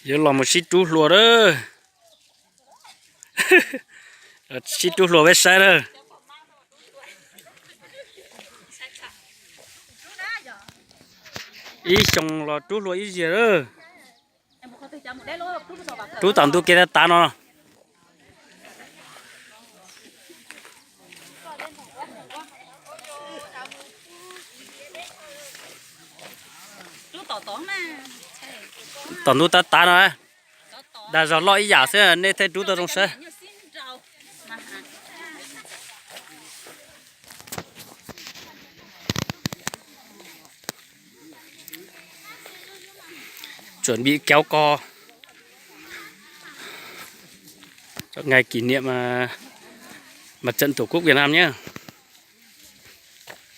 Yuav los mus sib rub hlua lawm. Sib rub hlua peb saib lawm. Ib xyoo los rub hlua ib zaug lawm. Rub tom ntu kev tav tav no. Tom ntu tav tav no, dag zog loj ib yam xwb nej thiaj rub tau zoo saib. Chuẩn bị kéo co cho ngày kỷ niệm à, Mặt trận Tổ quốc Việt Nam nhé.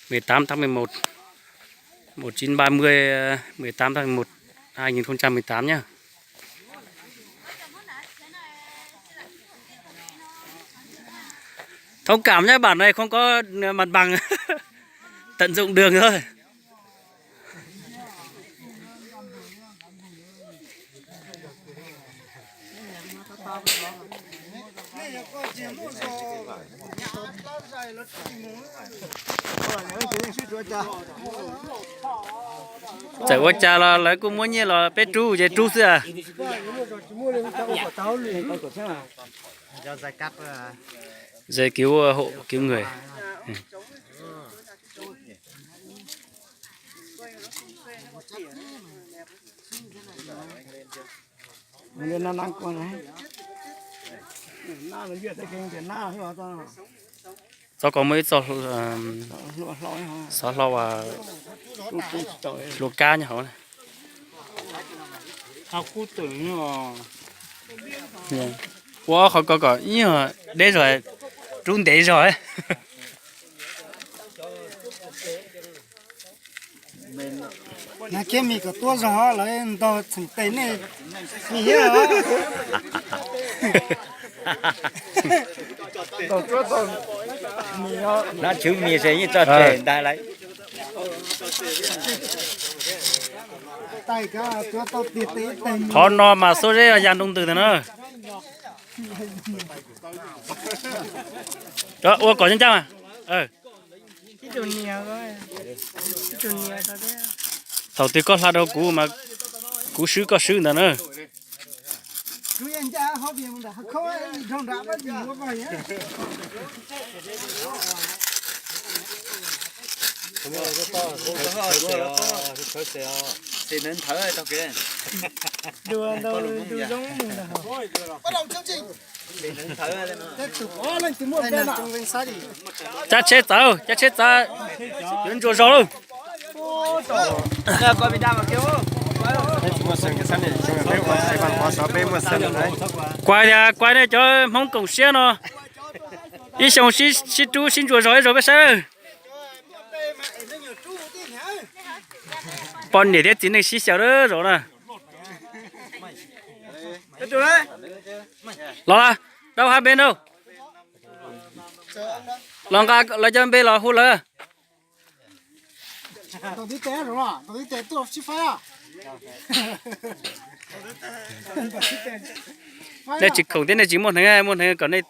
Mười tám tháng mười một, một chín ba mươi, mười tám tháng mười một, hai nghìn không trăm mười tám nhé. Thông cảm nhé, bản này không có mặt bằng. Tận dụng đường thôi. Txawm ua cas los lawv kuj muab nyiaj los peb rub ces rub xwb à. Giấy cứu hộ, cứu người. Txob ko muaj ib txoj xov hlau, hlau kab nyob hauv. Ua ob qhov ko kom ib nyuag deb zog, rub ntev zog. Nag kiab mis kom tuab zog lawv ntog txheem tes nej mis thiab. Nab tshwv mis ces yeej tso tseg ntag lauj. Qhov no mas xuab zeb ya nroo ntws ntag na. Ua kom ncaj ncaj mas. Thaum twg koj hla rau kuv mas kuv swb koj swb ntag na. Cab tsheb txawv, cab tsheb txawv, yuav ntsuas zog lauj. Kuas tias kuas nej cov Hmoob koom siab no, ib xyoo sib rub sib ntsuas zog ib zaug peb saib. Poj niam thiab txiv neej sib xyaw lawm zaum na. Los, dau hab npe nrau. Los nqa lawv cov npe los hu lawv. Nej tsis khoom thiab nej tsis muaj hneev, muaj hneev kom nej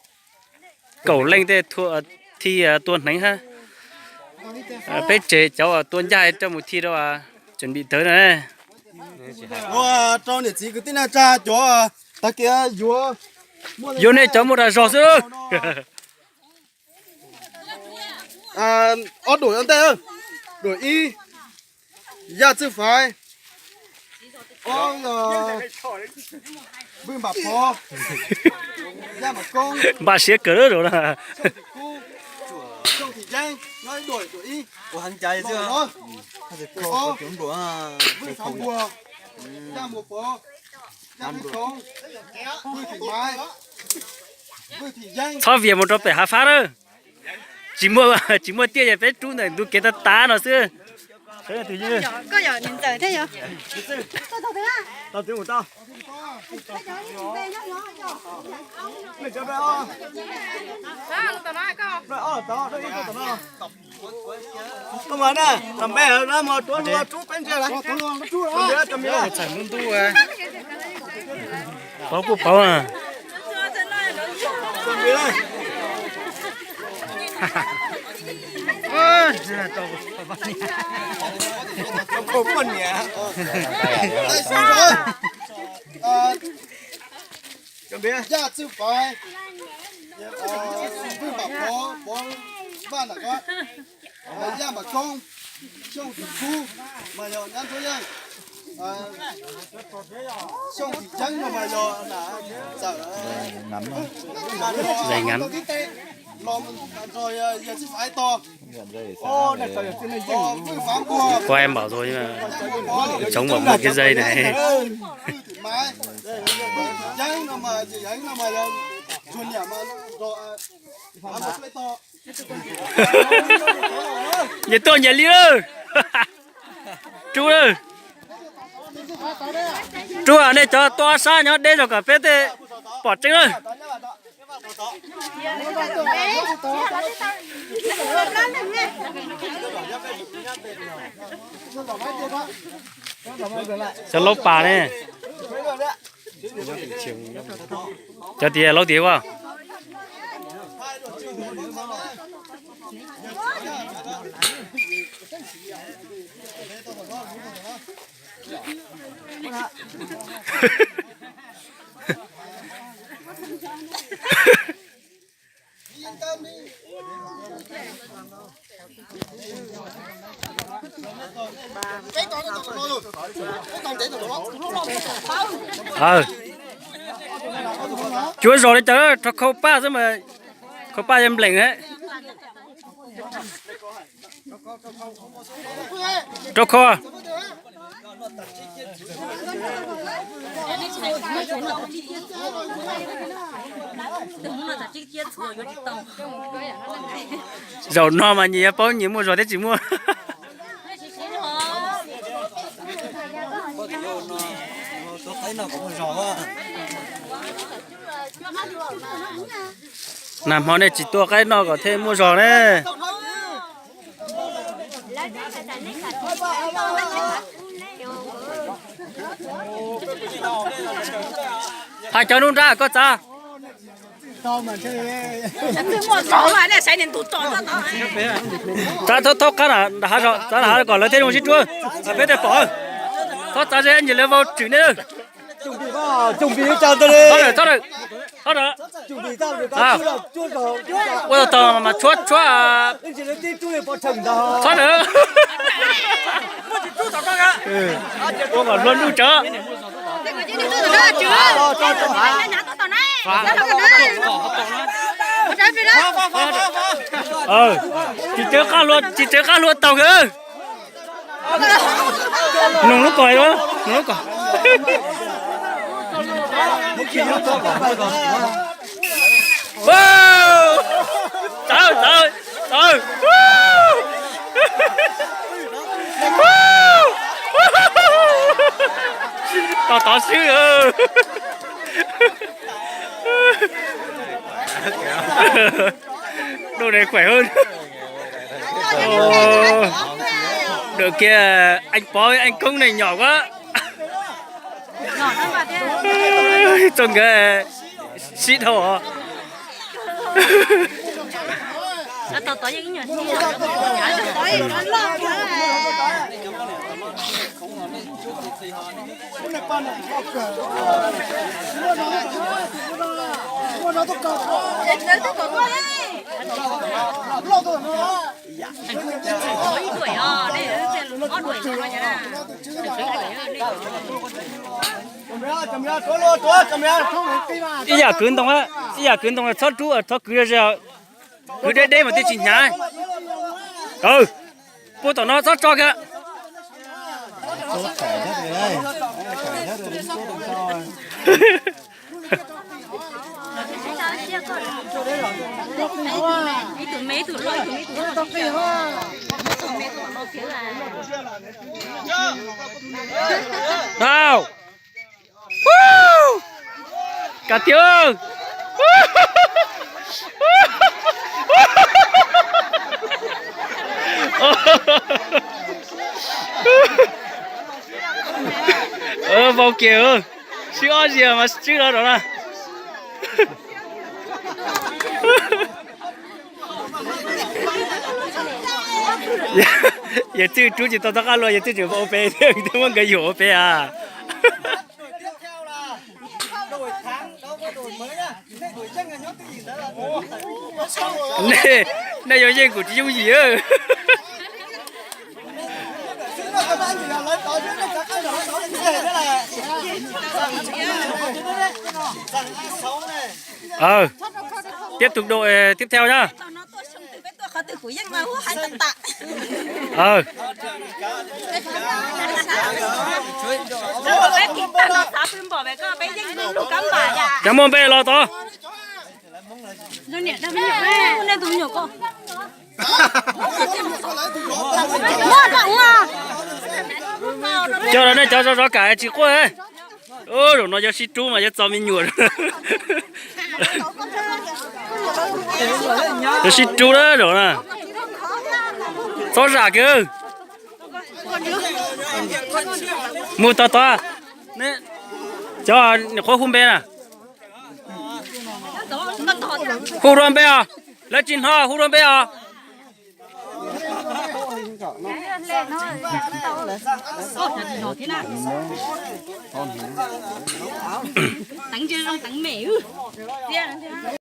kaum leej tej thi tua hneev hab. Peb tseg cov tua ncaj rau mus thi rau, chuẩn bị tawv na. Ua rau niam txiv kwv tij neej tsa cov tag kiag yuav, yuav nej cov muaj dag zog xwb. Ob đuổi ua ntej, đuổi ib, Yaj Txwj Faiv, ob, Vwj Npam Pov, Yaj Npam Koob, npaj siab kawg lawm na. Xyooj Tim Yeeb, nyob ib đuổi, đuổi ib, Vwj Xav Npuas, Yaj Npuas Pov, Yaj Vwj Koob, Vwj Tim Maiv, Vwj Tim Yeeb. Txhob vias mus rau pem hav fab lawm. Tsis muaj, tsis muaj tiaj ces peb rub ntawm ntu kev tav tav no xwb. Pauv puj pauv. Yaj Txwj Paiv, Vwj Npam Pov, Pov Vaj Nam Kob, Yaj Npam Koob, Xyooj Tim Kub mas yog Nyab Ntxhuab Yeej, Xyooj Tim Ceeb no mas yog Txawm, Txawm Tib Te, los nrog Yawg Txij Faiv tos, Vwj Fav Npuag, Pov Em Npaum, Txoov Npaum Muaj Kev Zej ne, Vwj Tim Maiv, Vwj Tim Ceeb no mas, Yeeb no mas yog Tsuag Niam mas nrog Nyias tuaj nyias li lawm. Rub lawm. Rub, nej cov tuaj ob sab nyob deb zog kom peb tej pom tseeb lawm. Cov laub pas ne. Cov tias laub tias ua. Cuav zos li cas rau khau paj xwb mas, khau paj yog npleem he. Rau khau. Zaum no mas nyias yuav paub nyias muaj zog thiab tsis muaj. Nag hmo nej tsis tua qaib noj kom thiaj muaj zog ne. Hais cov nub nrab koj txav. Txav thaub qab nram hav, txav nram hav kom lawv thiaj zoo sib rub, peb thiaj pom. Txhob txav ze ntsis lawv vau tswm nej. Txhob, txhob, ua tau tau mas tshuab tshuab. Txhob na. Ua kom hlua ntuj tsawv. Tsis tsawv qab hlua, tsis tsawv qab hlua taug kawg. Nug lub kos, nug lub kos. Txawv, txawv, txawv. Tos tov swb. Đôi này khỏe hơn. Đợt kia anh Pó với anh Cống này nhỏ quá. Trông cái shit hole. Ib yam kwv ntoo, ib yam kwv ntoo txhob rub, txhob kwv ze, kwv deb deb mas thiaj tsis hnyav. Pub tom no txhob tso kiag. Tau. Ka tiag. Vau kiag. Swb ob ziag mas swb no rau na. Yawg Txwj rub tsis tau tom qab los, yawg Txwj tseem ua pem thiab, twb muab nkawd yuam ua pem as. Nej yuav yeej kuv tsis yooj yim. Tiếp tục đội tiếp theo nhá. Cov muaj npe los tod. Cov nej cov zov zov kam tsis quaj. Zaum no yuav sib rub mas yuav txo me nyuam. Yuav sib rub na zaum na. Txhob zam kiag. Mus tog tod. Cov nyuam qhuav hu npe na. Hu dua npe os. Lawv tsis hnov, hu dua npe os.